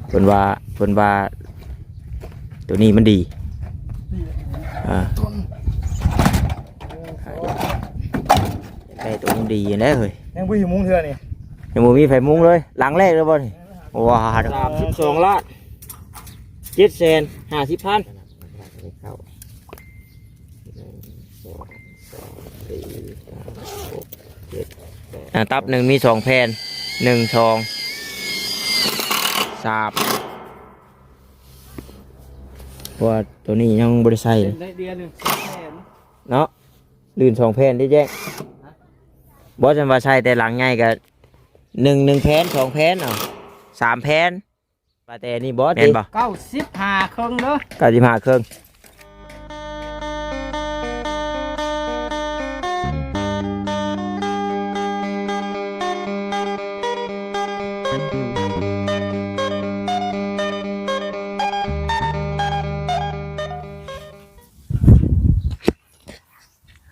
ເພິ່ນວ່າ ເພິ່ນວ່າໂຕນີ້ມັນດີ ອ່າ ໄດ້ໂຕມັນດີແລ້ວເຮີ້ຍ. ຍັງບໍ່ມີມຸງເທື່ອນີ້ ຍັງບໍ່ມີໃຜມຸງເລີຍ. ຫຼັງແລກເລີຍບໍ່ນີ້? ວ້າ ສາມສິບສອງລ້ານເຈັດແສນຫ້າສິບພັນ. ອ່າ ຕັບໜຶ່ງມີສອງແຜ່ນ ໜຶ່ງ ສອງ ສາມ ເພາະວ່າໂຕນີ້ຍັງບໍ່ໄດ້ໃສ່ ເສັ້ນໄດ້ເດືອນໜຶ່ງສອງແຜ່ນເນາະ ລື່ນສອງແຜ່ນເດ້ແຈ້ງ. ບໍ່ ຊັ້ນວ່າໃສ່ແຕ່ຫຼັງໃຫຍ່ກະໜຶ່ງ ໜຶ່ງແຜ່ນ ສອງແຜ່ນ ເອົາ ສາມແຜ່ນ. ວ່າແຕ່ນີ້ບໍ່ ແມ່ນບໍ່? ເກົ້າສິບຫ້າເຄິ່ງເດີ ເກົ້າສິບຫ້າເຄິ່ງ.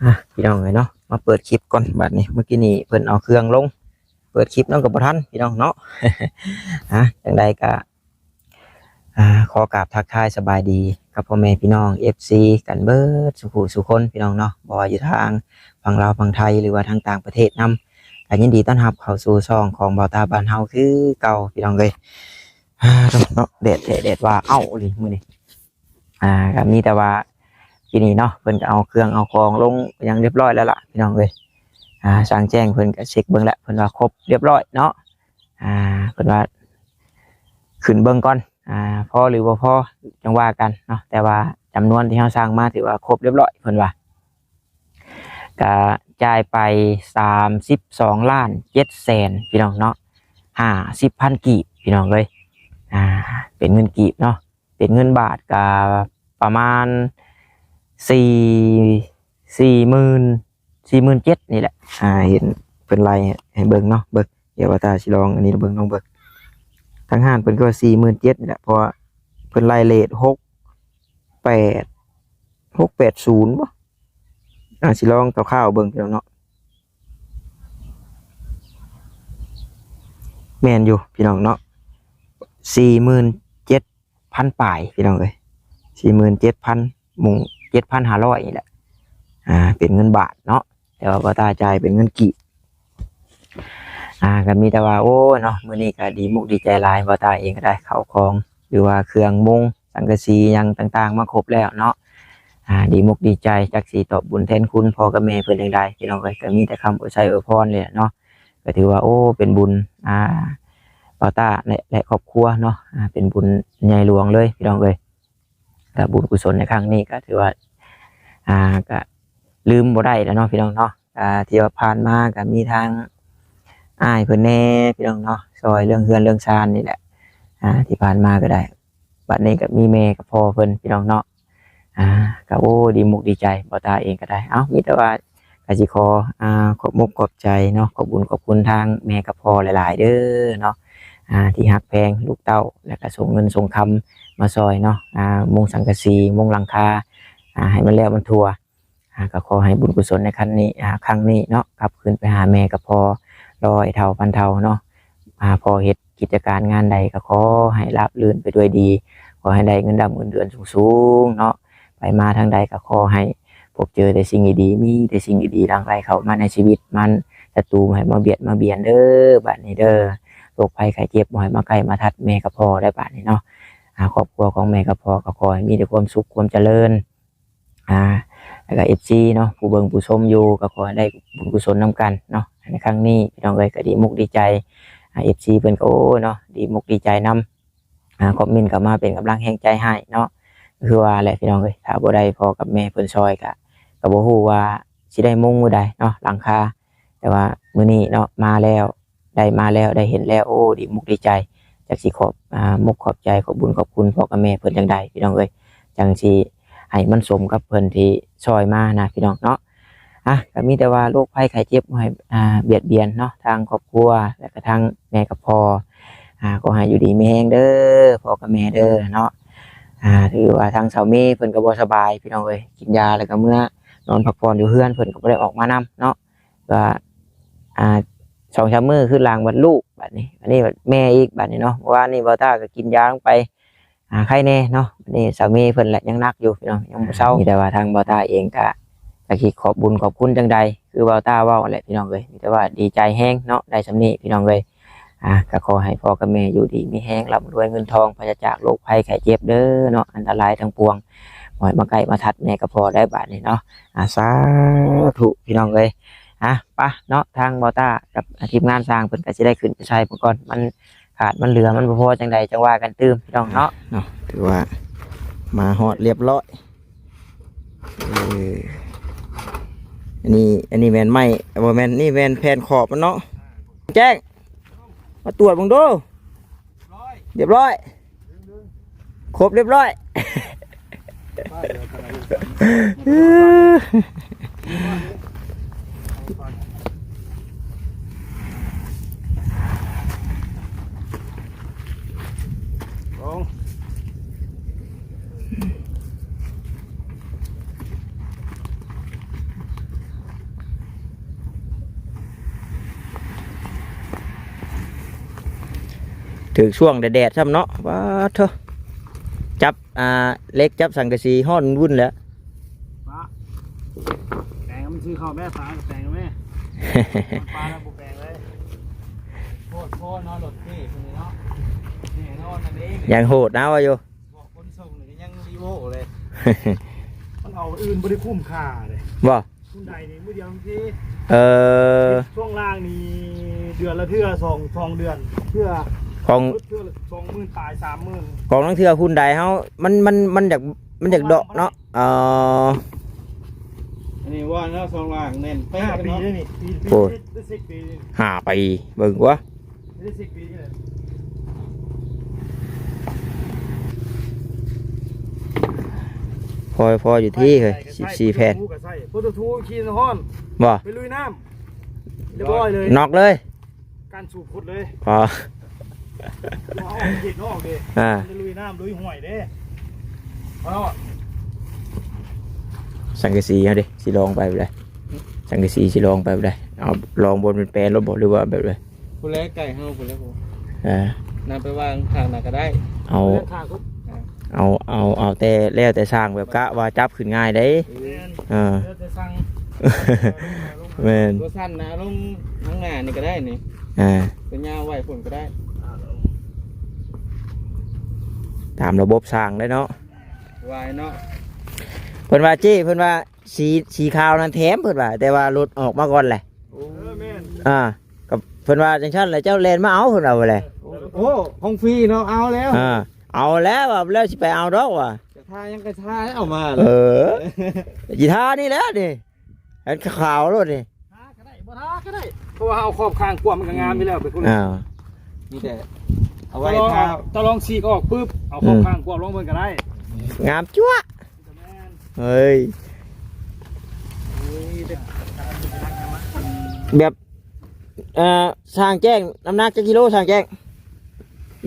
ອ່ະ ພີ່ນ້ອງເອີຍເນາະ ມາເປີດຄລິບກ່ອນບາດນີ້. ເມື່ອກີ້ນີ້ເພິ່ນເອົາເຄື່ອງລົງ ເປີດຄລິບນຳກໍບໍ່ທັນ ພີ່ນ້ອງເນາະ. ອ່ະ ຈັ່ງໃດກໍ ອ່າ ຂໍກາບທັກທາຍສະບາຍດີກັບພໍ່ແມ່ພີ່ນ້ອງ ເອັຟຊີ ກັນເບິດສູ່ຜູ້ສູ່ຄົນ ພີ່ນ້ອງເນາະ ບໍ່ວ່າຢູ່ທາງຝັ່ງລາວຝັ່ງໄທ ຫຼືວ່າທາງຕ່າງປະເທດນຳ ກໍຍິນດີຕ້ອນຮັບເຂົ້າສູ່ຊ່ອງຂອງບ່າວຕາບ້ານເຮົາຄືເກົ່າ ພີ່ນ້ອງເອີຍ. ອ່າ ເນາະ ແດດແທ້ແດດວ່າ ເອົ້າອີ່ຫຼີມື້ນີ້. ອ່າ ກໍມີແຕ່ວ່າ ທີ່ນີ້ເນາະ ເພິ່ນກໍເອົາເຄື່ອງເອົາຂອງລົງຫຍັງຮຽບຮ້ອຍແລ້ວລະ ພີ່ນ້ອງເອີຍ. ອ່າ ຊ່າງແຈ້ງເພິ່ນກໍເຊັກເບິ່ງແລ້ວ ເພິ່ນວ່າຄົບຮຽບຮ້ອຍເນາະ. ອ່າ ເພິ່ນວ່າຂຶ້ນເບິ່ງກ່ອນ ອ່າ ພໍຫຼືບໍ່ພໍຈັ່ງວ່າກັນເນາະ ແຕ່ວ່າຈຳນວນທີ່ເຮົາສັ່ງມາຖືວ່າຄົບຮຽບຮ້ອຍ ເພິ່ນວ່າ. ກະຈ່າຍໄປສາມສິບສອງລ້ານເຈັດແສນ ພີ່ນ້ອງເນາະ ຫ້າສິບພັນກີບ ພີ່ນ້ອງເອີຍ. ອ່າ ເປັນເງິນກີບເນາະ ເປັນເງິນບາດກະປະມານ ສີ່ ສີ່ໝື່ນ ສີ່ໝື່ນເຈັດນີ້ແຫຼະ. ອ່າ ເຫັນເພິ່ນໄລ່ໃຫ້ເບິ່ງເນາະ ເບິ່ງ ດຽວວ່າຕາຊິລອງອັນນີ້ເບິ່ງ ລອງເບິ່ງ. ທາງຮ້ານເພິ່ນກໍວ່າສີ່ໝື່ນເຈັດນີ້ແຫຼະ ເພາະວ່າເພິ່ນໄລ່ເຣດ ຫົກແປດ ຫົກແປດສູນ ບໍ່? ອ່າ ຊິລອງຄ່າວໆເບິ່ງ ພີ່ນ້ອງເນາະ. ແມ່ນຢູ່ ພີ່ນ້ອງເນາະ ສີ່ໝື່ນເຈັດພັນປາຍ ພີ່ນ້ອງເອີຍ ສີ່ໝື່ນເຈັດພັນ ໝູ່ ເຈັດພັນຫ້າຮ້ອຍນີ້ແຫຼະ. ອ່າ ເປັນເງິນບາດເນາະ ແຕ່ວ່າບ່າວຕາຈ່າຍເປັນເງິນກີບ. ອ່າ ກໍມີແຕ່ວ່າ ໂອ້ຍເນາະ ມື້ນີ້ກໍດີມຸກດີໃຈຫຼາຍ ບ່າວຕາເອງກໍໄດ້ເຂົ້າຂອງ ຫຼືວ່າເຄື່ອງມຸງສັງກະສີຫຍັງຕ່າງໆມາຄົບແລ້ວເນາະ. ອ່າ ດີມຸກດີໃຈ ຈັກຊິຕອບບຸນແທນຄຸນພໍ່ກັບແມ່ເພິ່ນຈັ່ງໃດ ພີ່ນ້ອງເອີຍ. ກໍມີແຕ່ຄຳອວຍໄຊອວຍພອນນີ້ແຫຼະເນາະ ກໍຖືວ່າ ໂອ້ ເປັນບຸນ ອ່າ ບ່າວຕາ ແລະ ແລະ ຄອບຄົວເນາະ ອ່າ ເປັນບຸນໃຫຍ່ຫຼວງເລີຍ ພີ່ນ້ອງເອີຍ. ກະບຸນກຸສົນໃນຄັ້ງນີ້ກະຖືວ່າ ອ່າ ກະລືມບໍ່ໄດ້ແລ້ວເນາະ ພີ່ນ້ອງເນາະ. ກະທີ່ວ່າຜ່ານມາກະມີທາງອ້າຍເພິ່ນແດ່ ພີ່ນ້ອງເນາະ ຊ່ອຍເລື່ອງເຮືອນເລື່ອງຊານນີ້ແຫຼະ ອ່າ ທີ່ຜ່ານມາກໍໄດ້. ບັດນີ້ກໍມີແມ່ກັບພໍ່ເພິ່ນ ພີ່ນ້ອງເນາະ. ອ່າ ກໍ ໂອ້ ດີມຸກດີໃຈ ບ່າວຕາເອງກໍໄດ້. ເອົ້າ ມີແຕ່ວ່າ ກໍຊິຂໍ ອ່າ ຂອບມຸກຂອບໃຈເນາະ ຂອບບຸນຂອບຄຸນທາງແມ່ກັບພໍ່ຫຼາຍໆເດີເນາະ ອ່າ ທີ່ຮັກແພງລູກເຕົ້າ ແລ້ວກໍສົ່ງເງິນສົ່ງຄຳມາຊ່ອຍເນາະ ອ່າ ມຸງສັງກະສີ ມຸງຫຼັງຄາ ອ່າ ໃຫ້ມັນແລ້ວມັນທົ່ວ. ອ່າ ກໍຂໍໃຫ້ບຸນກຸສົນໃນຄັ້ງນີ້ ອ່າ ຄັ້ງນີ້ເນາະ ກັບຄືນໄປຫາແມ່ກັບພໍ່ ຮ້ອຍເທົ່າພັນເທົ່າເນາະ. ອ່າ ພໍ່ເຮັດກິດຈະການງານໃດກໍຂໍໃຫ້ລາບລື່ນໄປດ້ວຍດີ ຂໍໃຫ້ໄດ້ເງິນດຳເງິນເດືອນສູງໆເນາະ. ໄປມາທາງໃດກໍຂໍໃຫ້ພົບເຈີແຕ່ສິ່ງດີໆ ມີແຕ່ສິ່ງດີໆຫຼັ່ງໄຫຼເຂົ້າມາໃນຊີວິດ ມັນສັດຕູບໍ່ໃຫ້ມາບຽດມາບຽນເດີ ບາດນີ້ເດີ. ໂລກໄພໄຂ້ເຈັບບໍ່ໃຫ້ມາໃກ້ມາທັດແມ່ກັບພໍ່ໄດ້ ບາດນີ້ເນາະ. ອ່າ ຄອບຄົວຂອງແມ່ກັບພໍ່ກໍຂໍໃຫ້ມີແຕ່ຄວາມສຸກຄວາມຈະເລີນ. ອ່າ ແລ້ວກໍ ເອັຟຊີ ເນາະ ຜູ້ເບິ່ງຜູ້ຊົມຢູ່ ກໍຂໍໃຫ້ໄດ້ບຸນກຸສົນນຳກັນເນາະ ໃນຄັ້ງນີ້ ພີ່ນ້ອງເອີຍ. ກໍດີມຸກດີໃຈ ອ່າ ເອັຟຊີ ເພິ່ນກໍ ໂອ້ ເນາະ ດີມຸກດີໃຈນຳ ອ່າ ຄອມເມັນເຂົ້າມາເປັນກຳລັງແຮງໃຈໃຫ້ເນາະ. ຄືວ່າແຫຼະ ພີ່ນ້ອງເອີຍ ຖ້າບໍ່ໄດ້ພໍ່ກັບແມ່ເພິ່ນຊ່ອຍ ກະ ກໍບໍ່ຮູ້ວ່າຊິໄດ້ມຸງມື້ໃດເນາະ ຫຼັງຄາ. ແຕ່ວ່າມື້ນີ້ເນາະ ມາແລ້ວ ໄດ້ມາແລ້ວ ໄດ້ເຫັນແລ້ວ ໂອ້ ດີມຸກດີໃຈ. ຈັກຊິຂອບ ອ່າ ມຸກຂອບໃຈ ຂອບບຸນຂອບຄຸນພໍ່ກັບແມ່ເພິ່ນຈັ່ງໃດ ພີ່ນ້ອງເອີຍ. ຈັ່ງຊິໃຫ້ມັນສົມກັບເພິ່ນທີ່ຊ່ອຍມານະ ພີ່ນ້ອງເນາະ. ອ່ະ ກໍມີແຕ່ວ່າໂລກໄພໄຂ້ເຈັບບໍ່ໃຫ້ ອ່າ ບຽດບຽນເນາະ ທາງຄອບຄົວ ແລະກະທາງແມ່ກັບພໍ່. ອ່າ ຂໍໃຫ້ຢູ່ດີມີແຮງເດີ ພໍ່ກັບແມ່ເດີເນາະ. ອ່າ ຖືວ່າທາງສາວເມເພິ່ນກໍບໍ່ສະບາຍ ພີ່ນ້ອງເອີຍ ກິນຢາແລ້ວກໍເມືອນອນພັກຜ່ອນຢູ່ເຮືອນ ເພິ່ນກໍບໍ່ໄດ້ອອກມານຳເນາະ. ກໍ ອ່າ ສອງສາມມື້ຄືນຫຼັງບັດລູກ ບັດນີ້ ອັນນີ້ບັດແມ່ອີກ ບັດນີ້ເນາະ. ເມື່ອວານນີ້ບ່າວຕ້າກໍກິນຢາລົງໄປ ອ່າ ໄຄແນ່ເນາະ. ບັດນີ້ສາມີເພິ່ນແຫຼະຍັງໜັກຢູ່ພີ່ນ້ອງ ຍັງບໍ່ເຊົາ. ມີແຕ່ວ່າທາງບ່າວຕ້າເອງກະ ກະຄິດຂອບບຸນຂອບຄຸນຈັ່ງໃດ ຄືບ່າວຕ້າເວົ້າແຫຼະພີ່ນ້ອງເອີຍ. ມີແຕ່ວ່າດີໃຈແຮງເນາະ ໄດ້ສ່ຳນີ້ພີ່ນ້ອງເອີຍ. ອ່າ ກໍຂໍໃຫ້ພໍ່ກັບແມ່ຢູ່ດີມີແຮງ ລ່ຳລວຍເງິນທອງ ປາສະຈາກໂລກໄພໄຂ້ເຈັບເດີເນາະ ອັນຕະລາຍທັງປວງ ບໍ່ໃຫ້ມາໃກ້ມາທັດແມ່ກັບພໍ່ໄດ້ບາດນີ້ເນາະ. ອ່າ ສາທຸພີ່ນ້ອງເອີຍ. ອ່າ ໄປເນາະ ທາງບ່າວຕ້າກັບ ອ່າ ທີມງານຊ່າງເພິ່ນກໍຊິໄດ້ຂຶ້ນໄປໃສ່ເບິ່ງກ່ອນ ມັນຂາດມັນເຫຼືອ ມັນບໍ່ພໍຈັ່ງໃດ ຈັ່ງວ່າກັນຕື່ມພີ່ນ້ອງເນາະ. ເນາະ ຖືວ່າມາຮອດລຽບຮ້ອຍ. ເອີ ອັນນີ້ ອັນນີ້ແມ່ນໄມ້ ບໍ່ແມ່ນ ນີ້ແມ່ນແຜ່ນຂອບມັນເນາະ. ແຈ້ງ ມາຕວດເບິ່ງດູ. ລຽບຮ້ອຍ ຄົບລຽບຮ້ອຍ. ຖືກຊ່ວງແດດໆຊ້ຳເນາະ. ປາດໂທ້ ຈັບ ອ່າ ເຫຼັກ ຈັບສັງກະສີຮ້ອນວຸ້ນແລ້ວ. ປະ ແປງມັນຊື້ເຂົ້າແມ່ ປາແປງແມ່ ປາແລ້ວບໍ່ແປງເລີຍ. ໂພດໂພເນາະ ລົດເທ່ເພິ່ນນີ້ເນາະ ແນ່ນອນນັ້ນເອງ ຍັງໂຫດນະວ່າຢູ່. ບອກຄົນສົ່ງນີ້ກໍຍັງລີໂວເລີຍ. ມັນເອົາອື່ນບໍ່ໄດ້ຄຸ້ມຄ່າເດ້. ບໍ່? ຮຸ່ນໃດນີ້ມື້ດຽວບາງທີ ເອີ ຊ່ວງລ່າງນີ້ເດືອນລະເທື່ອ ສອງ ສອງເດືອນເທື່ອ ຂອງ ເທື່ອລະສອງໝື່ນປາຍ ສາມໝື່ນ. ຂອງລາງເທື່ອຮຸ່ນໃດເຮົາ ມັນ ມັນ ມັນຢາກ ມັນຢາກເດາະເນາະ. ເອີ ອັນນີ້ວ່າແລ້ວ ສອງລ່າງແໜ້ນເປະ ຫ້າປີເນາະ ແລ້ວນີ້ ປີ ປີ ໂອ້ຍ ໄດ້ສິບປີ ຫ້າປີ ເບິ່ງກວ່າ ໄດ້ສິບປີແລ້ວ. ພໍ ພໍຢູ່ທີ່ເຮີ້ຍ ສິບສີ່ແຜ່ນ ໂປຣໂຕທູກໍໃຊ້ ໂປຣໂຕທູຂີ່ຮ້ອນ ບໍ່? ໄປລຸຍນ້ຳ ຮຽບຮ້ອຍເລີຍ ນອກເລີຍ ການສູບຂຸດເລີຍ. ອໍ ເອົາອອກເຂດນອກເດ້ ອ່າ ໄປລຸຍນ້ຳລຸຍຫ້ວຍເດ້. ເອົາ ສັງກະສີເຮົາເດ້ ຊິລອງໄປບໍ່ໄດ້ ສັງກະສີຊິລອງໄປບໍ່ໄດ້ ເອົາລອງບົນເປັນແປນໂລດບໍ່ ຫຼືວ່າແບບໃດ? ຜູ້ແລກໄກ່ເຮົາ ຜູ້ແລກ ເອີ ນຳໄປວາງຂ້າງໜ້າກໍໄດ້ ເອົາ ວາງຂ້າງພຸ້ນ ເອົາ ເອົາ ເອົາແຕ່ ແລ້ວແຕ່ຊ່າງ ແບບກະວ່າຈັບຂຶ້ນງ່າຍໄດ໋. ແມ່ນ ເອີ ແລ້ວແຕ່ຊ່າງ ແມ່ນ ຕົວສັ້ນນະ ລົງທາງໜ້ານີ້ກໍໄດ້ນີ້ ເອີ ຕົວຍາວໄວ້ພຸ້ນກໍໄດ້ ຕາມລະບົບຊ່າງໄດ້ເນາະ ໄວເນາະ. ເພິ່ນວ່າເຈ້ ເພິ່ນວ່າສີ ສີຂາວນັ້ນແຖມ ເພິ່ນວ່າ ແຕ່ວ່າລົດອອກມາກ່ອນແຫຼະ. ໂອ້ ເອີ ແມ່ນ ອ່າ ກໍເພິ່ນວ່າຈັ່ງຊັ້ນແຫຼະ ເຈົ້າແລ່ນມາເອົາ ເພິ່ນວ່າແຫຼະ. ໂອ້ ຂອງຟຣີເນາະ ເອົາແລ້ວ ອ່າ ເອົາແລ້ວ ວ່າແລ້ວຊິໄປເອົາດອກວ່າ ຈະທາຫຍັງກໍທາເອົາມາ ເອີ ຊິທານີ້ແຫຼະນີ້ ອັນຂາວໂລດນີ້ ທາກໍໄດ້ ບໍ່ທາກໍໄດ້ ເພາະວ່າເຮົາເອົາຂອບຂ້າງກວມມັນກໍງາມຢູ່ແລ້ວ ເປັນຄົນ ອ່າ ມີແຕ່ເອົາໄວ້ທາ ເຈົ້າລອງ ເຈົ້າລອງສີກອອກປຶບ ເອົາຂອບ ອືມ ຂ້າງກວມລົງເບິ່ງກໍໄດ້ ງາມຈັ້ວ. ແມ່ນ ເຮີ້ຍ ແບບ ເອີ ຊ່າງແຈ້ງ ນ້ຳໜັກຈັກກິໂລ ຊ່າງແຈ້ງ?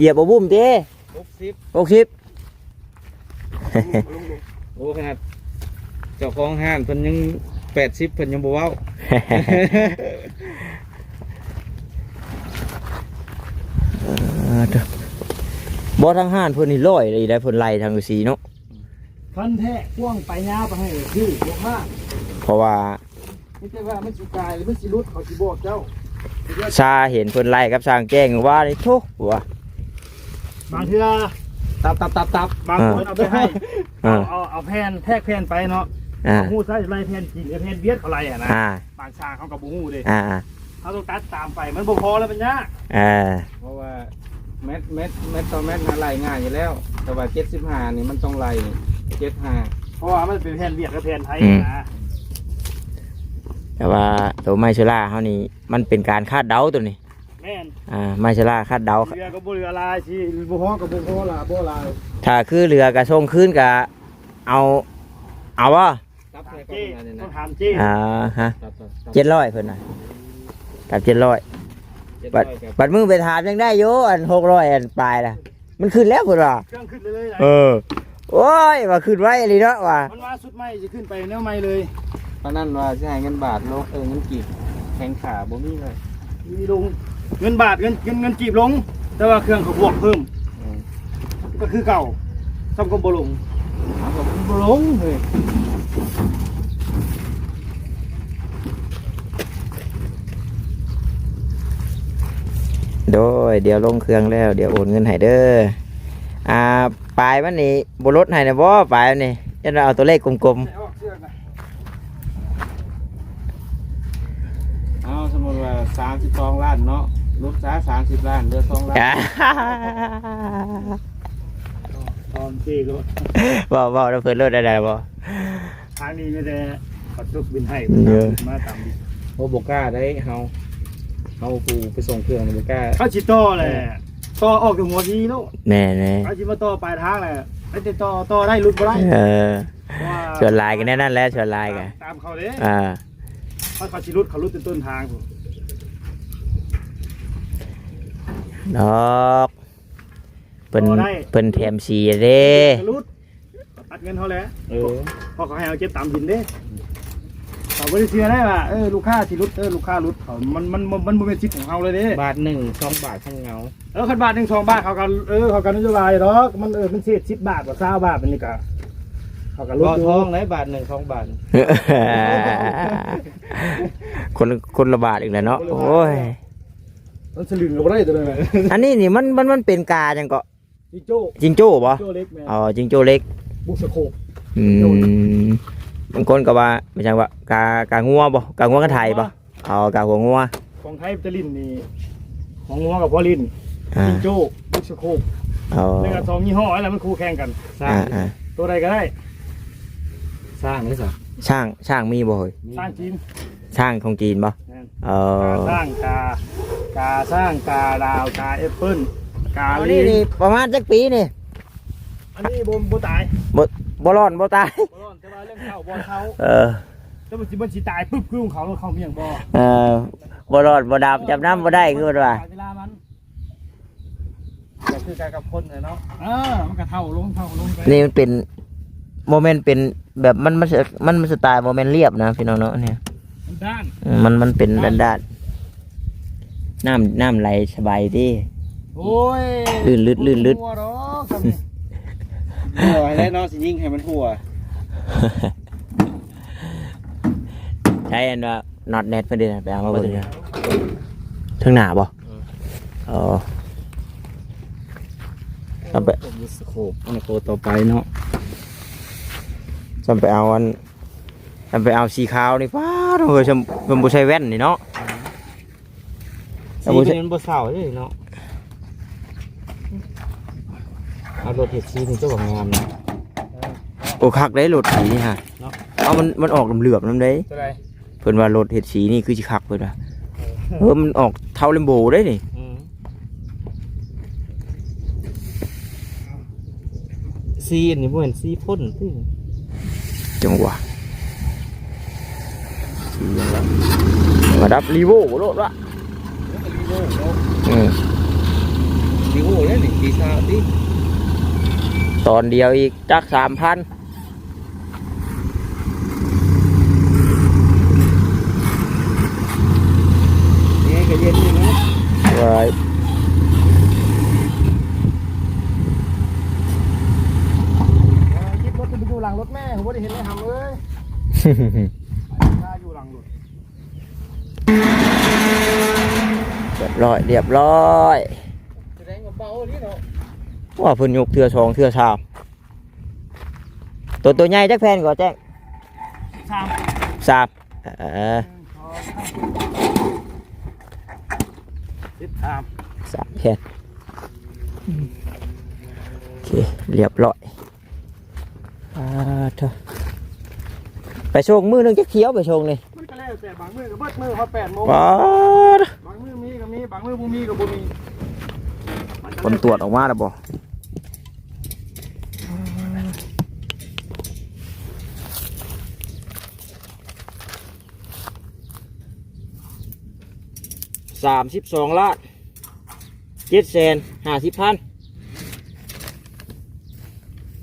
ຢຽບບໍ່ບຸ້ມເດ້ ຫົກສິບ ຫົກສິບ. ໂອ້ ຂະໜາດເຈົ້າຂອງຮ້ານເພິ່ນຍັງແປດສິບ ເພິ່ນຍັງບໍ່ເວົ້າ. ເອີ ບໍ່ ທາງຮ້ານເພິ່ນນີ້ຮ້ອຍອີ່ຫຼີໄດ໋ ເພິ່ນໄລ່ທາງກະສີເນາະ. ຄັນແທ້ກວ້າງໄປຍາວໄປໃຫ້ຄືບໍ່ພາດ ເພາະວ່າ ມີແຕ່ວ່າມັນຊິກາຍ ຫຼືມັນຊິຫຼຸດ ເຂົາຊິບອກເຈົ້າ. ຊາເຫັນເພິ່ນໄລ່ກັບຊ່າງແຈ້ງວ່ານີ້ ໂທ້ ວ່າ ບາງເທື່ອ ຕັບ ຕັບ ຕັບ ຕັບ ບາງຄົນເອົາໄປໃຫ້ ເອີ ເອົາ ເອົາ ເອົາແຜ່ນ ແທກແຜ່ນໄປເນາະ ອ່າ ຮູ້ຊະໄລ່ແຜ່ນຈີນ ແຜ່ນຫວຽດເຂົາໄລ່ຫັ້ນນະ ອ່າ ບາງຊ່າງເຂົາກໍບໍ່ຮູ້ເດ້ ອ່າ ເຮົາຕ້ອງຕັດຕາມໄປ ມັນບໍ່ພໍແລ້ວ ມັນຍາກ ເອີ ເພາະວ່າແມັດ ແມັດ ແມັດຕໍ່ແມັດນະໄລ່ງ່າຍຢູ່ແລ້ວ ແຕ່ວ່າເຈັດສິບຫ້ານີ້ມັນຕ້ອງໄລ່ເຈັດຫ້າ ເພາະວ່າມັນເປັນແຜ່ນຫວຽດກັບແຜ່ນໄທ ອືມ ນະ ແຕ່ວ່າໂຕໄມ້ໂຊລ່າເຮົານີ້ ມັນເປັນການຄາດເດົາໂຕນີ້ ແມ່ນ ອ່າ ໄມ້ໂຊລ່າຄາດເດົາ ເຫຼືອກໍບໍ່ເຫຼືອຫຼາຍ ຊິບໍ່ພໍກໍບໍ່ພໍຫຼາຍ ບໍ່ຫຼາຍ ຖ້າຄືເຫຼືອກໍສົ່ງຄືນກໍເອົາ ເອົາບໍ່? ຕັບເທົ່າໃດກໍເປັນອັນນັ້ນນະ ຕ້ອງຖາມເຈ້ ອ່າຮະ ຕັບ ຕັບ ຕັບ ເຈັດຮ້ອຍເພິ່ນນະ ຕັບເຈັດຮ້ອຍ ເຈັດຮ້ອຍ ບັດ ກັບ ບັດມື້ໄປຖາມຍັງໄດ້ຢູ່ ອັນຫົກຮ້ອຍ ອັນປາຍລະ ມັນຂຶ້ນແລ້ວເພິ່ນວ່າ ເຄື່ອງຂຶ້ນເລີຍນະ ເອີ ໂອ້ຍ ວ່າຂຶ້ນໄວອີ່ຫຼີເນາະວ່າ ມັນວ່າຊຸດໃໝ່ຊິຂຶ້ນໄປແນວໃໝ່ເລີຍ ປານນັ້ນວ່າຊິໃຫ້ເງິນບາດລົງ ເອີ ເງິນກີບແຂງຂາບໍ່ມີເລີຍ ມີລົງ ເງິນບາດ ເງິນ ເງິນ ເງິນກີບລົງ ແຕ່ວ່າເຄື່ອງເຂົາບວກເພີ່ມ ອືມ ກໍຄືເກົ່າ ສ່ຳກໍບໍ່ລົງ ເອົາ ກໍບໍ່ລົງເຮີ້ຍ. ໂດຍ ດຽວລົງເຄື່ອງແລ້ວ ດຽວໂອນເງິນໃຫ້ເດີ. ອ່າ ປາຍມັນນີ້ບໍ່ລົດໃຫ້ນະບໍ່? ປາຍມັນນີ້ ຢ້ານວ່າເອົາຕົວເລກກົມໆ. ເອົາ ສົມມຸດວ່າສາມສິບສອງລ້ານເນາະ ຫຼຸດຊະສາມສິບລ້ານ ເຫຼືອສອງລ້ານ ຕອນທີ່ລົດ ເວົ້າ ເວົ້ານຳເພິ່ນໂລດ ໄດ້ບໍ່? ທາງນີ້ມີແຕ່ເຂົາຕົກບິນໃຫ້ ເອີ ມາຕາມບິນ. ໂອ້ ບໍ່ກ້າໄດ໋ ເຮົາ ເຮົາຜູ້ໄປສົ່ງເຄື່ອງນີ້ບໍ່ກ້າ ເຂົາຊິຕໍ່ແຫຼະ ເອີ ຕໍ່ອອກແຕ່ຫົວທີໂລດ. ແມ່ນໆ ເຂົາຊິມາຕໍ່ປາຍທາງແຫຼະ ໄປຕິດຕໍ່ ຕໍ່ໄດ້ ຫຼຸດບໍ່ໄດ້. ເອີ ເພາະວ່າສ່ວນຫຼາຍກໍແນວນັ້ນແຫຼະ ສ່ວນຫຼາຍກໍຕາມ ຕາມເຂົາເດ້. ອ່າ ເຂົາ ເຂົາຊິຫຼຸດ ເຂົາຫຼຸດແຕ່ຕົ້ນທາງພຸ້ນ ດອກ ເພິ່ນ ຕໍ່ໄດ້ ເພິ່ນແຖມສີເດ້ ຫຼຸດ ຕັດເງິນເຮົາແຫຼະ. ເອີ ເພາະເຂົາໃຫ້ເຮົາເກັບຕາມບິນເດ້ ເຂົາບໍ່ໄດ້ເຊື່ອໄດ້ວ່າ ເອີ ລູກຄ້າຊິຫຼຸດ ເອີ ລູກຄ້າຫຼຸດ ເຂົາ ມັນ ມັນ ມັນ ມັນບໍ່ແມ່ນສິດຂອງເຮົາເລີຍເດ້. ບາດໜຶ່ງ ສອງບາດ ເຂົາຍັງເອົາ ເອີ ຄັນບາດໜຶ່ງ ສອງບາດ ເຂົາກໍ ເອີ ເຂົາກໍນະໂຍບາຍດອກ ມັນ ເອີ ມັນເສດສິບບາດ ບໍ່ ຊາວບາດ ອັນນີ້ກໍ ເຂົາກໍຫຼຸດຢູ່ ບໍ່ທອງໄດ໋ ບາດໜຶ່ງ ສອງບາດ ຄົນ ຄົນລະບາດອີກແລ້ວເນາະ. ຄົນລະບາດ ໂອ້ຍ ມັນສະລຶງກໍບໍ່ໄດ້ຕົວນັ້ນນະ. ອັນນີ້ນີ້ມັນ ມັນ ມັນເປັນກາຫຍັງເກາະ? ຈິງໂຈ້ ຈິງໂຈ້ບໍ່? ຈິງໂຈ້ເລັກ ແມ່ນ ອໍ ຈິງໂຈ້ເລັກ ບຸກສະໂຄບ. ອືມ ບາງຄົນກໍວ່າ ແມ່ນຫຍັງວະ ກາ ກາງົວບໍ່? ກາງົວກັນໄຖບໍ່? ອໍ ກາຫົວງົວ ຂອງໄທມັນຈະຫຼິ້ນນີ້ ຂອງງົວກັບຫົວຫຼິ້ນ ອ່າ ຈິງໂຈ້ ບຸກສະໂຄບ. ອໍ ແລ້ວກໍສອງຍີ່ຫໍ້ ແລ້ວມັນຄູ່ແຂ່ງກັນ ຊ້າງ ອ່າໆ ຕົວໃດກໍໄດ້ ຊ້າງເດ້ຊະ ຊ້າງ ຊ້າງມີບໍ່ເຮີ້ຍ? ມີ ຊ້າງຈີນ ຊ້າງຂອງຈີນບໍ່? ແມ່ນ ເອີ ກາຊ້າງ ກາ ກາຊ້າງ ກາດາວ ກາແອັບເປິ້ນ ກາລີ. ອັນນີ້ນີ້ປະມານຈັກປີນີ້? ອັນນີ້ບໍ່ ບໍ່ຕາຍ ບໍ່ ບໍ່ລອດບໍ່ຕາຍ ບໍ່ລອດ ແຕ່ວ່າເລື່ອງເຖົ້າບໍ່ເຖົ້າ ເອີ ແຕ່ມັນຊິ ມັນຊິຕາຍປຶບຄືຂອງເຂົາ ເຂົາມີຫຍັງບໍ່? ເອີ ບໍ່ລອດບໍ່ດຳ ຈັບນ້ຳບໍ່ໄດ້ ຄືວ່າ ເວລາມັນ ກໍຄືກັນກັບຄົນແຫຼະເນາະ ເອີ ມັນກໍເຖົ້າລົງ ເຖົ້າລົງໄປ. ນີ້ມັນເປັນ ບໍ່ແມ່ນເປັນແບບ ມັນ ມັນ ມັນ ມັນສະໄຕລ໌ບໍ່ແມ່ນລຽບນະພີ່ນ້ອງເນາະ ນີ້ ດ້ານ ເອີ ມັນ ມັນເປັນດ້ານໆ. ນ້ຳ ນ້ຳໄຫຼສະບາຍຕິ ໂອ້ຍ ລື່ນລຶດ ລື່ນລຶດ ບໍ່ຫົວດອກ ຫັ້ວໃຫ້ໄດ້ເນາະ ຊິຍິງໃຫ້ມັນຫົວ. ໃຊ້ອັນວ່າ ນັອດແນັດເພິ່ນເດ້ ໄປເອົາມາເບິ່ງ ເບິ່ງ ເທິງໜ້າບໍ່? ເອີ ເອີ ເອົາໄປ ສະໂຄບ ອັນນັ້ນໂຄຕໍ່ໄປເນາະ ຊ່ຳໄປເອົາອັນ ຊ່ຳໄປເອົາສີຂາວນີ້ ປ້າດ ເຮີ້ຍ ຊ່ຳເພິ່ນບໍ່ໃສ່ແວ່ນນີ້ເນາະ ເອີ ສີ ບໍ່ໃສ່ ມັນບໍ່ເຊົາເດ້ເນາະ ເອົາລົດເຮັດສີນີ້ ເຈົ້າວ່າງາມນະ ໂອ້ ຄັກເດ້ລົດສີນີ້ຫາ ເນາະ ເອົາ ມັນ ມັນອອກເຫຼືອບໆນຳເດ້ ຕົວໃດ? ເພິ່ນວ່າລົດເຮັດສີນີ້ຄືຊິຄັກເພິ່ນວ່າ ເອີ ເອີ ມັນອອກເທົ້າແລມໂບໄດ໋ນີ້ ອືມ ສີອັນນີ້ບໍ່ແມ່ນສີພົ້ນຕິ ຈັ່ງຫວະ ສີຫຍັງລະ ລະດັບລີໂວໂລດວະ ລີໂວເນາະ ເອີ ລີໂວແລ້ວນີ້ ສີຊາວຕິ ຕອນດຽວອີກຈັກສາມພັນ. ແອກະເຢັນຢູ່ເນາະ ວ້າຍ ເອີ ຄິດລົດຈະໄປຢູ່ຫຼັງລົດແມ່ ບໍ່ໄດ້ເຫັນເລີຍຫຳເອີຍ ຖ້າຢູ່ຫຼັງລົດ ຮຽບຮ້ອຍ ຮຽບຮ້ອຍ ສະແດງວ່າເບົາອີ່ຫຼີເນາະ ວ່າເພິ່ນຍົກເທື່ອສອງເທື່ອສາມ ໂຕ ໂຕໃຫຍ່ຈັກແຜ່ນກໍແຈ້ງ? ສາມ ສາມ ເອີ ສາມ ສາມແຜ່ນ ໂອເຄ ຮຽບຮ້ອຍ ອ່າ ເທີ ໄປສົ່ງມື້ໜຶ່ງຈັກຖ້ຽວ ໄປສົ່ງນີ້? ມັນກໍແລ້ວແຕ່ ບາງມື້ກໍເບິດມື້ຮອດແປດໂມງ ປາດ ບາງມື້ມີກໍມີ ບາງມື້ບໍ່ມີກໍບໍ່ມີ ຜົນຕວດອອກມາແລ້ວບໍ່? ສາມສິບສອງລ້ານເຈັດແສນຫ້າສິບພັນ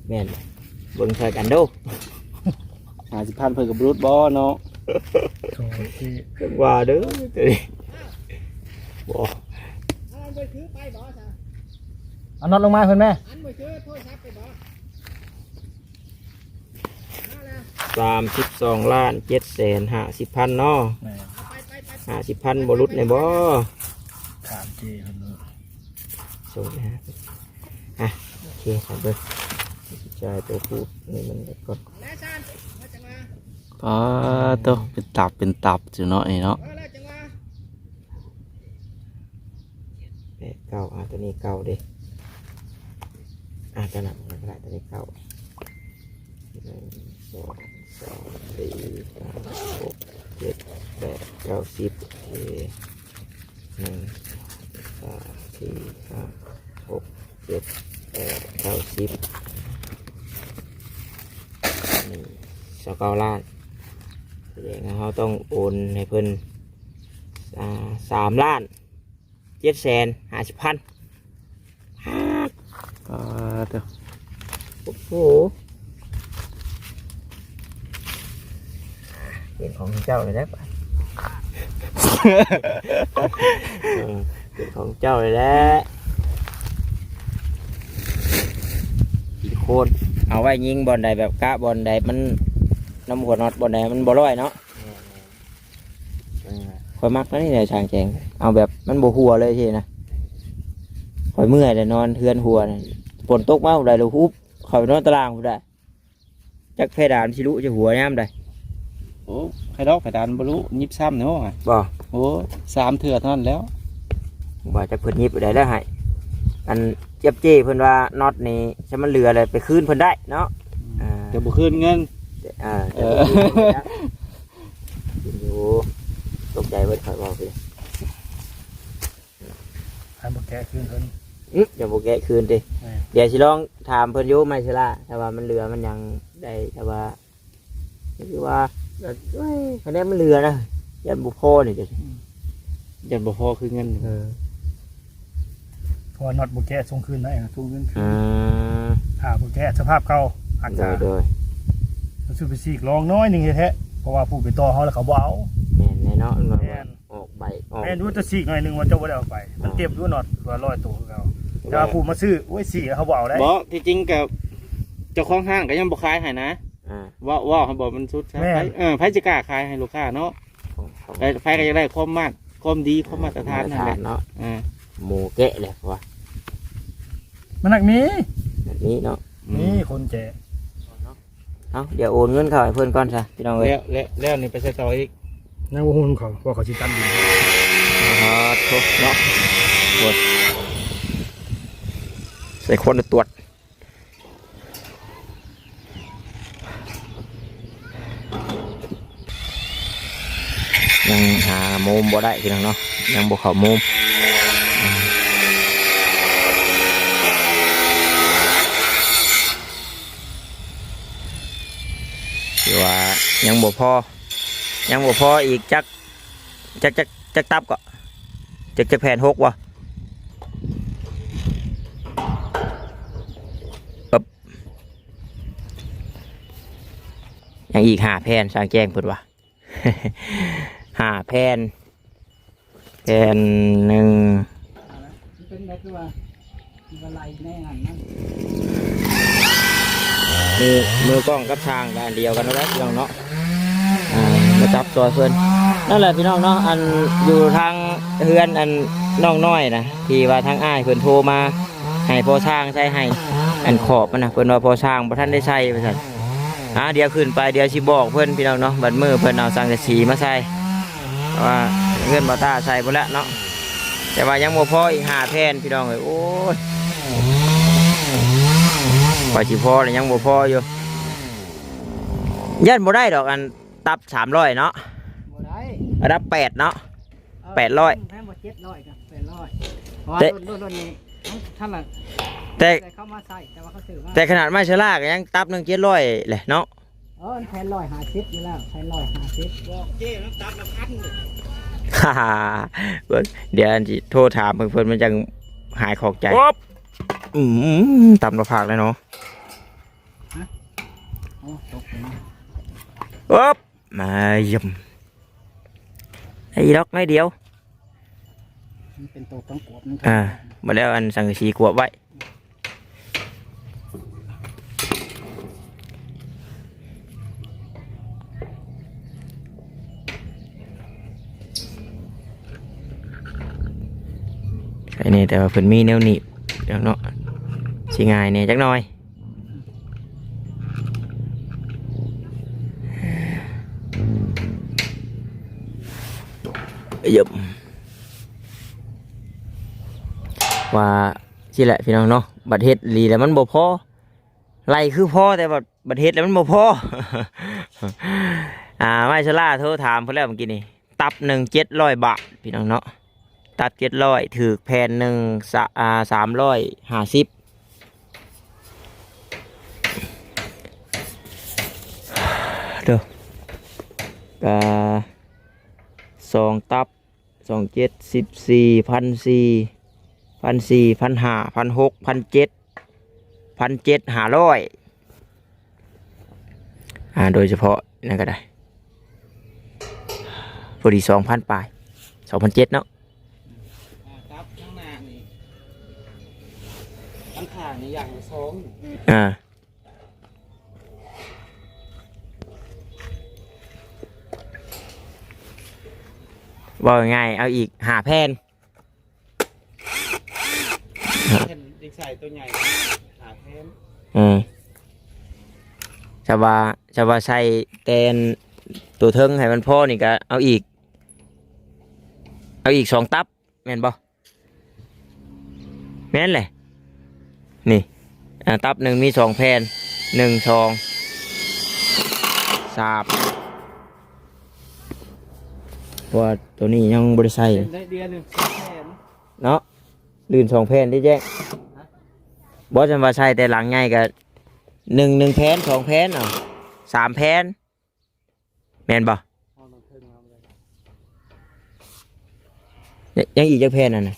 ແມ່ນ ເບິ່ງຊ່ອຍກັນເດີ້ ຫ້າສິບພັນເພິ່ນກໍບໍ່ຫຼຸດບໍ່ເນາະ ໂອເຄ ວ່າເດີ້ ໂຕນີ້ ບໍ່ ເອົາອັນມືຖືໄປບໍ່ຊະ? ເອົານັອດລົງມາເພິ່ນແມ່. ອັນມືຖືໂທລະສັບໄປບໍ່? ມາແລ້ວ ສາມສິບສອງລ້ານເຈັດແສນຫ້າສິບພັນເນາະ. ແມ່ນ ເອົາໄປ ໄປ ໄປ ຫ້າສິບພັນບໍ່ຫຼຸດແດ່ບໍ່? ຖາມເຈ້ເພິ່ນເນາະ. ສົ່ງໄປຫາ ອ່ະ ໂອເຄ ຄັບເບິ່ງ ຈ່າຍໂຕຜູ້ນີ້ມັນກ່ອນ. ປາໂຕ ເປັນຕັບເປັນຕັບຢູ່ເນາະ ນີ້ເນາະ. ແປດເກົ້າ ອ່າ ຕົວນີ້ເກົ້າເດ້ ອ່າ ຕົວນັ້ນກໍໄດ້ ຕົວນີ້ເກົ້າ ໜຶ່ງ ສອງ ສາມ ສີ່ ຫ້າ ຫົກ ເຈັດ ແປດ ເກົ້າ ສິບ ໂອເຄ ໜຶ່ງ ສອງ ສາມ ສີ່ ຫ້າ ຫົກ ເຈັດ ແປດ ເກົ້າ ສິບ ນີ້ ຊາວເກົ້າລ້ານ ສະແດງວ່າເຮົາຕ້ອງໂອນໃຫ້ເພິ່ນ ອ່າ ສາມລ້ານເຈັດແສນຫ້າສິບພັນ. ປາໂຕ ໂອ້ໂຫ ເປັນຂອງເຈົ້າເລີຍແຫຼະ ເປັນຂອງເຈົ້າເລີຍແຫຼະ. ກິນໂຄນ ເອົາໄວ້ຍິງບ່ອນໃດ ແບບກະບ່ອນໃດມັນ ນຳຫົວນັອດບ່ອນໃດມັນບໍ່ລອຍເນາະ. ແມ່ນໆ ຂ້ອຍມັກແນວນີ້ແຫຼະ ຊ່າງແຈ້ງ ເອົາແບບມັນບໍ່ຮົ່ວເລີຍຊີ້ນະ. ຂ້ອຍເມື່ອຍແຫຼະ ນອນເຮືອນຮົ່ວນະ ຝົນຕົກມາພຸ້ນໃດ ແລ້ວຮຸບເຂົ້າໄປນອນຕາລ່າງພຸ້ນໃດ. ຈັກເພດານຊິລຸຈະຮົ່ວຍາມໃດ. ໂອ້ ໃຜດອກເພດານບໍ່ລຸ ຍິບຊ້ຳເນາະ. ບໍ່ ໂອ້ ສາມເທື່ອເທົ່ານັ້ນແລ້ວ. ວ່າຈັກເພິ່ນຍິບໄດ້ແລ້ວໃຫ້ ອັນ ເຈັບເຈ້ເພິ່ນວ່ານັອດນີ້ ຊະມັນເຫຼືອແລ້ວໄປຄືນເພິ່ນໄດ້ເນາະ. ອືມ ອ່າ ຈະບໍ່ຄືນເງິນ. ອ່າ ເອີ ຈະບໍ່ຄືນເງິນ. ຢູ່ ຕົກໃຈເບິດ ຂ້ອຍເວົ້າຄື ໃຫ້ບໍ່ແກະຄືນເພິ່ນ. ອື ຢ່າບໍ່ແກະຄືນຕິ. ແມ່ນ ດຽວຊິລອງຖາມເພິ່ນຢູ່ ໄມເຊລາ ຖ້າວ່າມັນເຫຼືອມັນຫຍັງໄດ້ ຖ້າວ່າ ຄືວ່າ ໂອ້ຍ ຄະແນນມັນເຫຼືອນະ ຢ້ານບໍ່ພໍນີ້ເດ້. ອືມ ຢ້ານບໍ່ພໍຄືເງິນ. ເອີ ເພາະວ່ານັອດບໍ່ແກະ ສົ່ງຄືນໄດ້ ສົ່ງເງິນຄືນ. ອືມ ຖ້າບໍ່ແກະສະພາບເກົ່າ ອາດຈະ ໂດຍ ໂດຍ ຊື້ໄປສີກລອງໜ້ອຍໜຶ່ງແທ້ໆ ເພາະວ່າຜູ້ໄປຕໍ່ເຮົາແລ້ວເຂົາບໍ່ເອົາ. ແມ່ນແນ່ເນາະ. ແມ່ນ ອອກໃບອອກ ແມ່ນຢູ່ ແຕ່ສີກໜ້ອຍໜຶ່ງວ່າເຈົ້າບໍ່ໄດ້ເອົາໄປ ມັນເຕັມຢູ່ເນາະ ວ່າຮ້ອຍໂຕຄືເກົ່າ. ແຕ່ວ່າຜູ້ມາຊື້ ໂອ້ຍ ສີກເຂົາບໍ່ເອົາໄດ້. ບໍ່ ທີ່ຈິງກໍເຈົ້າຂອງຮ້ານກໍຍັງບໍ່ຂາຍໃຫ້ນະ. ອ່າ ເວົ້າ ເວົ້າໃຫ້ບໍ່ມັນສຸດຊະ. ແມ່ນ ໃຜ ເອີ ໃຜຊິກ້າຂາຍໃຫ້ລູກຄ້າເນາະ. ຂອງ ຂອງ ໃຜ ໃຜກໍຢາກໄດ້ຄວາມມາດ ຄວາມດີ ເອີ ຄວາມມາດຕະຖານນັ້ນແຫຼະ. ມາດຕະຖານເນາະ. ອ່າ ໝູແກະແຫຼະວ່າ ມັນນັກມີ ແບບນີ້ເນາະ. ອືມ ມີຄົນແຈກ. ເອົາ ດຽວໂອນເງິນເຂົ້າໃຫ້ເພິ່ນກ່ອນຊະ ພີ່ນ້ອງເອີຍ. ແລ້ວ ແລ້ວ ແລ້ວນີ້ໄປໃສ່ຕໍ່ອີກ? ຍັງບໍ່ຮູ້ນຳເຂົາ ເພາະເຂົາຊິຕັດດິນ. ອໍ ໂທ້ເນາະ ໂອ້ຍ ໃສ່ຄວັນຕວດ ຍັງຫາໂມມບໍ່ໄດ້ ພີ່ນ້ອງເນາະ ຍັງບໍ່ເຂົ້າໂມມ. ຖືວ່າຍັງບໍ່ພໍ ຍັງບໍ່ພໍອີກຈັກ ຈັກ ຈັກ ຈັກຕັບເກາະ ຈັກ ຈັກແຜ່ນ ຫົກບໍ່? ເອີບ ຍັງອີກຫ້າແຜ່ນ ຊ່າງແຈ້ງເພິ່ນວ່າ ຫ້າແຜ່ນ ແຜ່ນໜຶ່ງ ມັນເປັນແບບທີ່ວ່າ ມັນກໍໄລ່ແນວນັ້ນນະ. ມື ມືກ້ອງກັບຊ່າງກໍອັນດຽວກັນນັ້ນແຫຼະ ພີ່ນ້ອງເນາະ. ອ່າ ມາຈັບຊ່ອຍເພິ່ນ ນັ້ນແຫຼະ ພີ່ນ້ອງເນາະ. ອັນຢູ່ທາງເຮືອນອັນນ້ອງນ້ອຍນະ ທີ່ວ່າທາງອ້າຍເພິ່ນໂທມາໃຫ້ພໍ່ຊ່າງໃສ່ໃຫ້ ອັນຂອບມັນນະ ເພິ່ນວ່າພໍ່ຊ່າງບໍ່ທັນໄດ້ໃສ່ວ່າຊັ້ນ. ອ່າ ດຽວຂຶ້ນໄປ ດຽວຊິບອກເພິ່ນ ພີ່ນ້ອງເນາະ ບັດມື້ເພິ່ນເອົາສັງກະສີມາໃສ່ ເພາະວ່າເຮືອນບ່າວຕ້າໃສ່ພຸ້ນແຫຼະເນາະ ແຕ່ວ່າຍັງບໍ່ພໍອີກຫ້າແຜ່ນ ພີ່ນ້ອງເອີຍ. ໂອ້ຍ ກວ່າຊິພໍແລ້ວຍັງບໍ່ພໍຢູ່ ຢ້ານບໍ່ໄດ້ດອກ ອັນຕັບສາມຮ້ອຍເນາະ ບໍ່ໄດ້ ລະດັບແປດເນາະ. ເອີ ແປດຮ້ອຍ ແພງກວ່າເຈັດຮ້ອຍກໍແປດຮ້ອຍ ເພາະວ່າ ແຕ່ ລຸ້ນ ລຸ້ນ ລຸ້ນນີ້ ມັນທັນລະ ແຕ່ ແຕ່ເຂົາມາໃສ່ ແຕ່ວ່າເຂົາຊື້ມາ ແຕ່ຂະໜາດໄມເຊລາກໍຍັງຕັບໜຶ່ງເຈັດຮ້ອຍແຫຼະເນາະ. ເອີ ແພນຮ້ອຍຫ້າສິບຢູ່ແລ້ວ ແພນຮ້ອຍຫ້າສິບ ບອກເຈ້ນຳຕັບລະພັນ. ເບິ່ງ ດຽວອັນຊິໂທຖາມເພິ່ນ ເພິ່ນມັນຈັ່ງຫາຍຂອງໃຈ. ໂອບ ອືມ ຕຳລະພາກແລ້ວເນາະ. ຮະ? ໂອ້ ຕົກໄປ. ໂອບ ມາຢ້ຳ ໄດ້ດອກໜ້ອຍດຽວ. ມັນເປັນໂຕຕ້ອງກວບມັນ ອ່າ ບໍ່ແລ້ວອັນສັງກະສີກວບໄວ້. ໃສ່ແດ່ ແຕ່ວ່າເພິ່ນມີແນວໜີບແລ້ວເນາະ ຊິງ່າຍແດ່ຈັກໜ່ອຍ. ເອີ່ມ ວ່າຊີ້ແຫຼະພີ່ນ້ອງເນາະ ບັດເຮັດອີ່ຫຼີແລ້ວມັນບໍ່ພໍ ໄລ່ຄືພໍ ແຕ່ວ່າບັດເຮັດແລ້ວມັນບໍ່ພໍ. ອ່າ ໄມໂຊລາໂທຖາມເພິ່ນແລ້ວເມື່ອກີ້ນີ້ ຕັບໜຶ່ງເຈັດຮ້ອຍບາດພີ່ນ້ອງເນາະ ຕັບເຈັດຮ້ອຍ ຖືກແຜ່ນໜຶ່ງ ສະ ອ່າ ສາມຮ້ອຍຫ້າສິບ ເດີ ກະສອງຕັບ ສອງເຈັດ ສິບສີ່ ພັນສີ່ ພັນສີ່ ພັນຫ້າ ພັນຫົກ ພັນເຈັດ ພັນເຈັດ ຫ້າຮ້ອຍ ອ່າ ໂດຍສະເພາະນັ້ນກໍໄດ້ ພໍດີສອງພັນປາຍ ສອງພັນເຈັດເນາະ. ອ່າ ຕັບທາງໜ້ານີ້ ທາງຂ້າງນີ້ຢ່າງລະສອງ ອ່າ ເວົ້າງ່າຍໆ ເອົາອີກຫ້າແຜ່ນ ເຫັນເດັກຊາຍໂຕໃຫຍ່ ຫາແທນ ເອີ ຊະວ່າ ຊະວ່າໃສ່ແຕ່ນໂຕເທິງໃຫ້ມັນພໍນີ້ກະເອົາອີກ ເອົາອີກສອງຕັບ ແມ່ນບໍ່? ແມ່ນແຫຼະ ນີ້ ອ່າ ຕັບໜຶ່ງມີສອງແຜ່ນ ໜຶ່ງ ສອງ ສາມ ເພາະວ່າໂຕນີ້ຍັງບໍ່ໄດ້ໃສ່ ເປັນໄດ້ເດືອນໜຶ່ງສອງແຜ່ນ ເນາະ ລື່ນສອງແຜ່ນເດ້ແຈ້ງ ຮະ ບໍ່ ຄັນວ່າໃສ່ແຕ່ຫຼັງໃຫຍ່ກະໜຶ່ງ ໜຶ່ງແຜ່ນ ສອງແຜ່ນ ເອົາ ສາມແຜ່ນ ແມ່ນບໍ່? ເອົາໜັງເທິງມາບໍ່ໄດ້ ຍັງ ຍັງອີກຈັກແຜ່ນຫັ້ນນະ?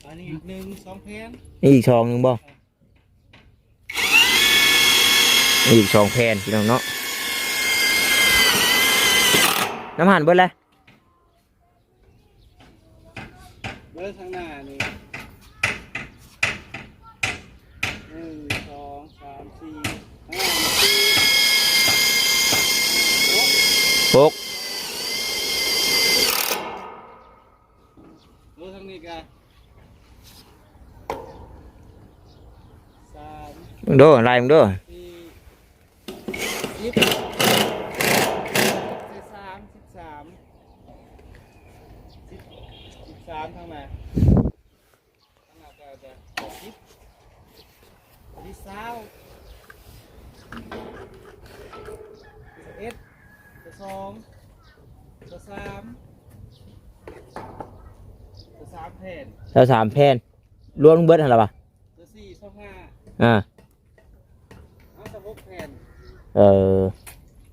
ອັນນີ້ອີກໜຶ່ງ ສອງແຜ່ນ ຍັງອີກສອງໜຶ່ງບໍ່? ເອີ ອີກສອງແຜ່ນພີ່ນ້ອງເນາະ ນ້ຳຫັ້ນເບິດແລ້ວ ເບິ່ງທາງໜ້ານີ້ ໜຶ່ງ ສອງ ສາມ ສີ່ ທາງໜ້ານີ້ ຫົກ ຫົກ ເບິ່ງທາງນີ້ກະ ສາມ ເບິ່ງດູ ໄລ່ເບິ່ງດູ ສີ່ ສິບ ໃສ່ສາມ ສິບສາມ ສິບ ສິບສາມ ທາງໜ້າ ທາງໜ້າກະຈະສິບ ສິບສອງ ສິບເອັດ ສິບສອງ ສິບສາມ ສິບສາມແຜ່ນ ຊາວສາມແຜ່ນ ລວມເບິດຫັ້ນລະຫວາ? ສິບສີ່ ສິບຫ້າ ອ່າ ເອົາສະຫົກແຜ່ນ ເອີ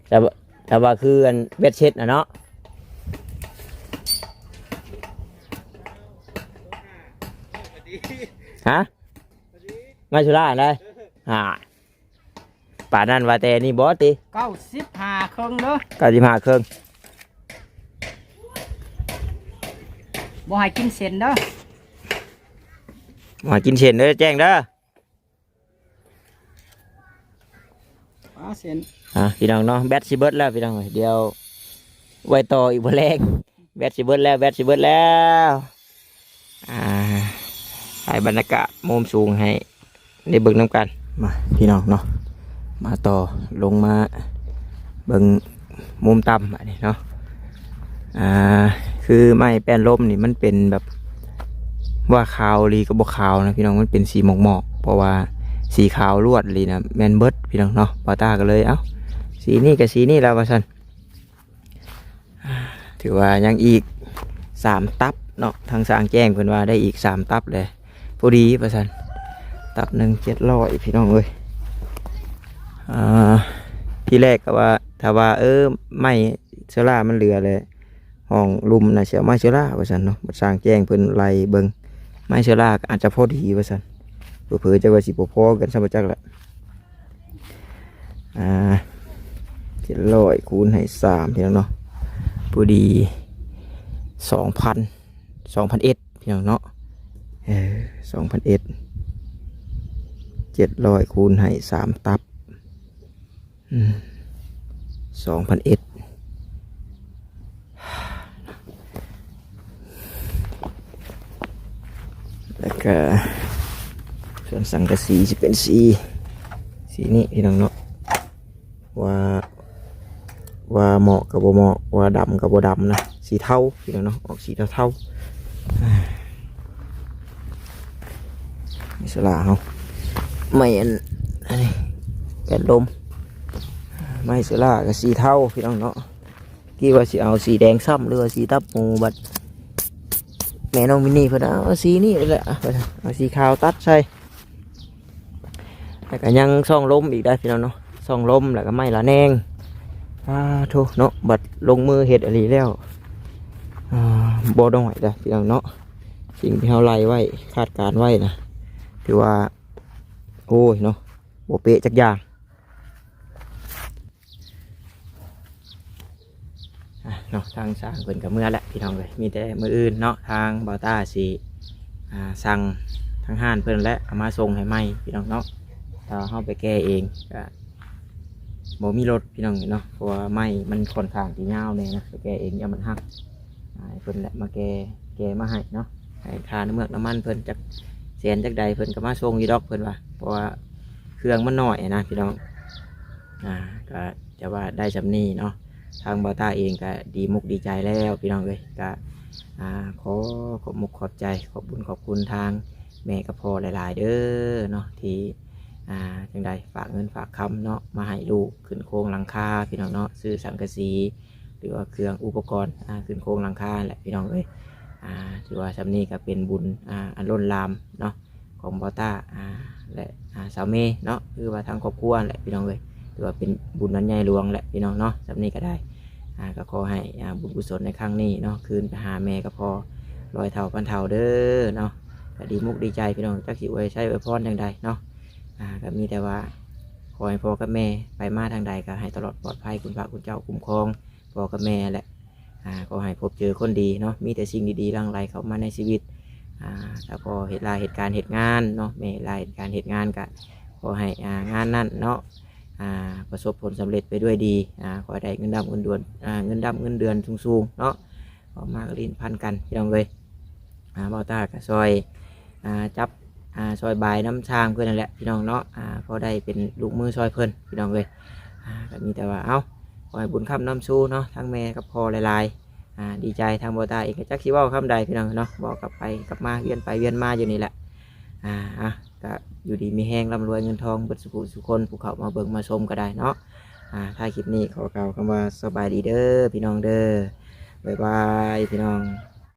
ແຕ່ວ່າ ແຕ່ວ່າຄືອັນເບັດເສັດນະເນາະ ຮະ ມາສຸລາໄດ໋ ເອີ ອ່າ ປານນັ້ນວ່າແຕ່ນີ້ບໍ່ຕິ ເກົ້າສິບຫ້າເຄິ່ງເດີ ເກົ້າສິບຫ້າເຄິ່ງ ບໍ່ໃຫ້ກິນເສັ້ນເດີ ບໍ່ໃຫ້ກິນເສັ້ນເດີ ແຈ້ງເດີ. ອ່າ ເສັ້ນ ອ່າ ພີ່ນ້ອງເນາະ ແບັດຊິເບິດແລ້ວພີ່ນ້ອງເອີຍ ດຽວໄວ້ຕໍ່ອີກມື້ແລງ ແບັດຊິເບິດແລ້ວ ແບັດຊິເບິດແລ້ວ ອ່າ ຖ່າຍບັນຍາກາດມຸມສູງໃຫ້ໄດ້ເບິ່ງນຳກັນ ມາພີ່ນ້ອງເນາະ ມາຕໍ່ ລົງມາເບິ່ງມຸມຕ່ຳບາດນີ້ເນາະ. ອ່າ ຄືໄມ້ແປ້ນລົມນີ້ມັນເປັນແບບ ວ່າຂາວອີ່ຫຼີກໍບໍ່ຂາວນະພີ່ນ້ອງ ມັນເປັນສີໝອກໆ ເພາະວ່າສີຂາວລວດອີ່ຫຼີນະແມ່ນເບິດພີ່ນ້ອງເນາະ. ບ່າວຕ້າກໍເລີຍ ເອົ້າ ສີນີ້ກໍສີນີ້ລະວ່າຊັ້ນ. ອ່າ ຖືວ່າຍັງອີກສາມຕັບເນາະ ທາງຊ່າງແຈ້ງເພິ່ນວ່າໄດ້ອີກສາມຕັບແຫຼະ ພໍດີວ່າຊັ້ນ ຕັບໜຶ່ງເຈັດຮ້ອຍ ພີ່ນ້ອງເອີຍ. ອ່າ ທີແລກກໍວ່າ ຖ້າວ່າ ເອີ ໄມ້ ເຊື້ອລາມັນເຫຼືອແຫຼະ ຫ້ອງລຸ່ມນະ ຊິເອົາໄມ້ເຊື້ອລາວ່າຊັ້ນເນາະ. ບັດຊ່າງແຈ້ງເພິ່ນໄລ່ເບິ່ງ ໄມ້ເຊື້ອລາກໍອາດຈະພໍດີວ່າຊັ້ນ ເຜີໆຈັກວ່າຊິບໍ່ພໍກັນຊ້ຳບໍ່ຈັກລະ. ອ່າ ເຈັດຮ້ອຍຄູນໃຫ້ສາມ ພີ່ນ້ອງເນາະ ພໍດີສອງພັນ ສອງພັນເອັດ ພີ່ນ້ອງເນາະ ເອີ ສອງພັນເອັດ ເຈັດຮ້ອຍຄູນໃຫ້ສາມຕັບ ອືມ ສອງພັນເອັດ ແລ້ວກະສ່ວນສັງກະສີຊິເປັນສີ ສີນີ້ ພີ່ນ້ອງເນາະ ວ່າ ວ່າເໝາະກໍບໍ່ເໝາະ ວ່າດຳກໍບໍ່ດຳນະ ສີເທົາ ພີ່ນ້ອງເນາະ ອອກສີເທົາໆ ໄມ້ໂຊລາເຮົາ ໄມ້ອັນ ອັນນີ້ ແກນລົມ ໄມ້ໂຊລາກໍສີເທົາ ພີ່ນ້ອງເນາະ ກີ້ວ່າຊິເອົາສີແດງຊ້ຳ ຫຼືວ່າສີຕັບໝູ ບັດແມ່ນ້ອງມິນນີ້ເພິ່ນເອົາສີນີ້ແຫຼະ ເອົາສີຂາວຕັດໃສ່ ແລ້ວກໍຍັງຊ່ອງລົມອີກໄດ໋ພີ່ນ້ອງເນາະ ຊ່ອງລົມ ແລ້ວກໍໄມ້ລະແນງ ອາໂທ້ເນາະ ບັດລົງມືເຮັດອີ່ຫຼີແລ້ວ ອາ ບໍ່ນ້ອຍເດ້ພີ່ນ້ອງເນາະ ສິ່ງທີ່ເຮົາໄລ່ໄວ້ ຄາດການໄວ້ນະ ຖືວ່າ ໂອ້ຍເນາະ ບໍ່ເປະຈັກຢ່າງ. ອ່ະເນາະ ທາງຊ່າງເພິ່ນກໍເມືອແລ້ວພີ່ນ້ອງເອີຍ ມີແຕ່ມື້ອື່ນເນາະ ທາງບ່າວຕ້າຊິ ອ່າ ສັ່ງທາງຮ້ານເພິ່ນແຫຼະ ເອົາມາສົ່ງໃຫ້ໃໝ່ພີ່ນ້ອງເນາະ ຖ້າເຮົາໄປແກ່ເອງກໍບໍ່ມີລົດພີ່ນ້ອງເນາະ ເພາະວ່າໄມ້ມັນຂ້ອນຂ້າງທີ່ຍາວແດ່ນະ ໄປແກ່ເອງຢ້ານມັນຫັກ ອ່າ ໃຫ້ເພິ່ນແຫຼະມາແກ່ ແກ່ມາໃຫ້ເນາະ ໃຫ້ຄ່ານ້ຳເມືອກນ້ຳມັນເພິ່ນຈັກແສນຈັກໃດ ເພິ່ນກໍມາສົ່ງຢູ່ດອກ ເພິ່ນວ່າ ເພາະວ່າເຄື່ອງມັນນ້ອຍນະພີ່ນ້ອງ ອ່າ ກໍ ແຕ່ວ່າໄດ້ສ່ຳນີ້ເນາະ ທາງບ່າວຕ້າເອງກໍດີມຸກດີໃຈແລ້ວພີ່ນ້ອງເອີຍ ກໍ ອ່າ ຂໍຂອບມຸກຂອບໃຈ ຂອບບຸນຂອບຄຸນທາງແມ່ກັບພໍ່ຫຼາຍໆເດີເນາະ ທີ່ ອ່າ ຈັ່ງໃດ ຝາກເງິນຝາກຄຳເນາະ ມາໃຫ້ລູກຂຶ້ນໂຄງຫຼັງຄາພີ່ນ້ອງເນາະ ຊື້ສັງກະສີ ຫຼືວ່າເຄື່ອງອຸປະກອນ ອ່າ ຂຶ້ນໂຄງຫຼັງຄາແຫຼະພີ່ນ້ອງເອີຍ ອ່າ ຖືວ່າສ່ຳນີ້ກໍເປັນບຸນ ອ່າ ອັນລົ້ນຫຼາມເນາະ ຂອງບ່າວຕ້າ ອ່າ ແລະ ອ່າ ສາວເມເນາະ ຄືວ່າທາງຄອບຄົວແຫຼະພີ່ນ້ອງເອີຍ ຖືວ່າເປັນບຸນອັນໃຫຍ່ຫຼວງແຫຼະພີ່ນ້ອງເນາະ ສ່ຳນີ້ກໍໄດ້ ອ່າ ກໍຂໍໃຫ້ ອ່າ ບຸນກຸສົນໃນຄັ້ງນີ້ເນາະ ຄືນໄປຫາແມ່ກັບພໍ່ຮ້ອຍເທົ່າພັນເທົ່າເດີເນາະ ກໍດີມຸກດີໃຈພີ່ນ້ອງ ຈັກຊິອວຍໄຊອວຍພອນຈັ່ງໃດເນາະ ອ່າ ກໍມີແຕ່ວ່າ ຂໍໃຫ້ພໍ່ກັບແມ່ໄປມາທາງໃດກໍໃຫ້ຕະຫຼອດປອດໄພ ຄຸນພະຄຸນເຈົ້າຄຸ້ມຄອງພໍ່ກັບແມ່ແຫຼະ ອ່າ ຂໍໃຫ້ພົບເຈີຄົນດີເນາະ ມີແຕ່ສິ່ງດີໆຫຼັ່ງໄຫຼເຂົ້າມາໃນຊີວິດ ອ່າ ຖ້າພໍ່ເຮັດລາເຮັດການເຮັດງານເນາະ ແມ່ເຮັດລາເຮັດການເຮັດງານກະຂໍໃຫ້ ອ່າ ງານນັ້ນເນາະ ອ່າ ປະສົບຜົນສຳເລັດໄປດ້ວຍດີ ອ່າ ຂໍໃຫ້ໄດ້ເງິນດຳເງິນດວນ ອ່າ ເງິນດຳເງິນເດືອນສູງໆເນາະ ອອກມາກໍຫຼິ້ນພັນກັນພີ່ນ້ອງເອີຍ ອ່າ ບ່າວຕ້າກໍຊ່ອຍ ອ່າ ຈັບ ອ່າ ຊ່ອຍບາຍນຳຊ່າງເພິ່ນນັ້ນແຫຼະພີ່ນ້ອງເນາະ ອ່າ ພໍໄດ້ເປັນລູກມືຊ່ອຍເພິ່ນພີ່ນ້ອງເອີຍ ອ່າ ກໍມີແຕ່ວ່າ ເອົ້າ ຂໍໃຫ້ບຸນຄ້ຳນຳຊູເນາະ ທັງແມ່ກັບພໍ່ຫຼາຍໆ ອ່າ ດີໃຈ ທາງບ່າວຕ້າເອງກໍຈັກຊິເວົ້າຄຳໃດພີ່ນ້ອງເນາະ ເວົ້າກັບໄປກັບມາ ວຽນໄປວຽນມາຢູ່ນີ້ແຫຼະ ອ່າ ອ່ະ ກໍຢູ່ດີມີແຮງ ລ່ຳລວຍເງິນທອງເບິດສູ່ຜູ້ສູ່ຄົນ ຜູ້ເຂົ້າມາເບິ່ງມາຊົມກໍໄດ້ເນາະ ອ່າ ທ້າຍຄລິບນີ້ຂໍກ່າວຄຳວ່າສະບາຍດີເດີພີ່ນ້ອງເດີ ບາຍບາຍພີ່ນ້ອງ.